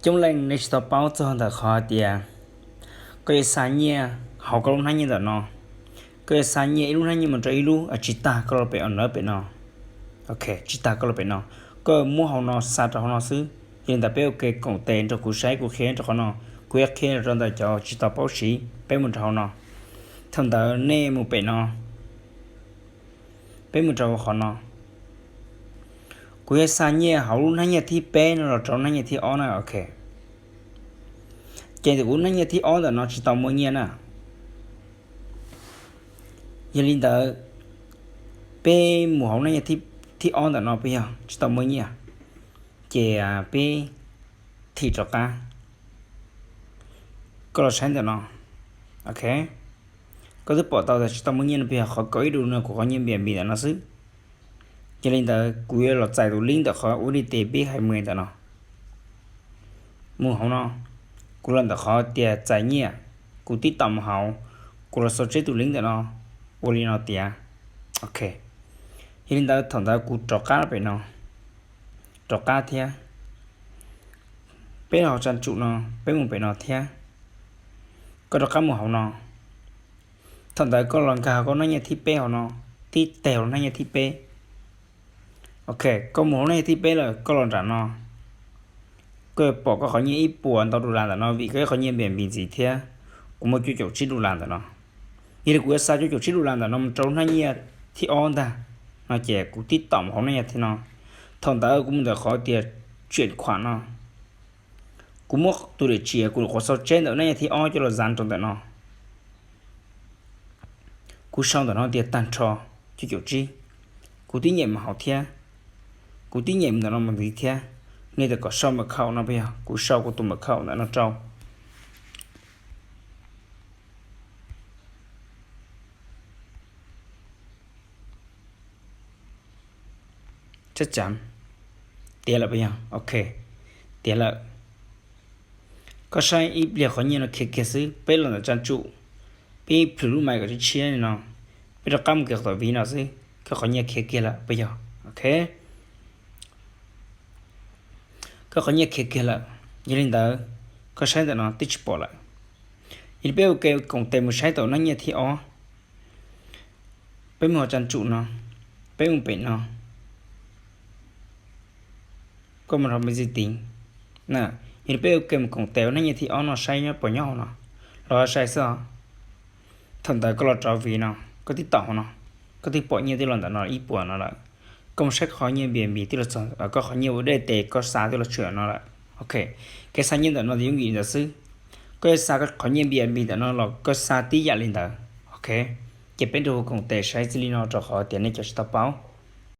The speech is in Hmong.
Coob leej nej tsis tau paub txog ntawm qhov tias koj yuav xa nyiaj hauv koj lub hnab nyiaj ntawm no. Koj yuav xa nyiaj ib lub hnab nyiaj mus rau ib lub, tsis tag koj los pem owner pem no. Ok, tsis tag koj los pem no, koj muab hauv no xa rau hauv no xwb. Yog li ntawd peb ua ke koom tes nrog kuv saib kuv qhia rau qhov no. Kuv yuav qhia rau ntawm cov tsis tau paub siv, peb mus rau hauv no. Thaum ntawd nej mus pem no, peb mus rau qhov no. Kuv yuav xa nyiaj hauv lub hnab nyiaj thib peb no los rau hnab nyiaj thib ob na, ok. Ces tus kuv hnab nyiaj thib ob ntawm no tsis tau muaj nyiaj na. Yog li ntawd, peb mus hauv hnab nyiaj thib ob ntawm no puas yog tsis tau muaj nyiaj? Ces peb thim rov qab. Koj los saib ntawm no, ok. Koj twb pom tau tias tsis tau muaj nyiaj no puas yog? Qhov kaum ib dua no kuv qhov nyiaj Airbnb ntawm no xwb. Yog li ntawd kuv yuav los txais tus link ntawm qhov ua li tes peb hais mus ntawm no. Mus hauv no, kuv los ntawm qhov tias txais nyiaj, kuv tib tom mus hauv, kuv los xau tseb tus link ntawm no, ua li no tiav. Ok. Yog li ntawd thaum ntawd kuv rov qab pem no, rov qab thiab. Peb los tsa tsum no, peb mus pem no thiab. Koj rov qab mus hauv no. Thaum ntawd koj los nkag koj hnab nyiaj thib peb hauv no, tib teg hauv hnab nyiaj thib peb. Ok, koj mus hauv hnab nyiaj thib peb lawm koj los nram no, koj yuav pom koj qhov nyiaj ib puas ntau dollar ntawm no vim koj ib qhov nyiaj Airbnb ntxiv thiab. Kuv muaj cuaj caum tsib dollar ntawm no. Yog li kuv yuav xa cuaj caum tsib dollar ntawm no mus rau hnab nyiaj thib ob ntag no ces kuv tib tom mus hauv hnab nyiaj thib no. Thaum ntawd kuv mus ntawm qhov tias tsim khuam no, kuv muab tus daim tsiav kuv nyuam qhuav xau tseb ntawm hnab nyiaj thib ob coj los zav rau ntawm no. Kuv sau ntawm no tias tag nrho cuaj caum tsib. Kuv tib nyem mus hauv thiab, kuv tib nyem mus ntawm no mus ntxiv thiab. Nej tias kom sau mật khẩu no puas yog? Kuv sau kuv tus mật khẩu ntawm no rau. Tiav lawm puas yog? Ok, tiav lawm. Koj saib ib pliag qhov nyiaj no khiav kiag xwb, peb los ntawm tsa tsum, peb plhws lub maiv kom tshiab tshiab li no, peb rov qab mus kiag tom viv no xwb, koj qhov nyiaj khiav kiag lawm puas yog? Ok. Koj qhov nyiaj khiav kiag lawm, yog li ntawd koj saib ntawm no twb tsis pom lawm. Yog li peb ua ke koom tes mus saib tom hnab nyiaj thib ob. Peb mus hauv tsa tsum no, peb mus pem no, koj mus rau me ntxi tiv. Yog li peb ua ke mus koom tes ua hnab nyiaj thib ob no saib nyob puas nyob hauv no, los sai xwb os. Thaum ntawd koj los rov viv no, koj twb tom hauv no, koj twb pom nyiaj twb los ntawm no ib puas no lawm. Koj mus saib koj qhov nyiaj Airbnb twb los txog, koj qhov nyiaj ua dej tes koj xa twb los tshwm no lawm. Ok, kev xa nyiaj ntawm no ces yooj yim li ntawd xwb. Koj yuav xa koj qhov nyiaj Airbnb ntawm no los koj xa tib yam li ntawd. Ok, ces peb nrog hu koom tes saib txij li no rau qhov tias nej cov tsis tau paub.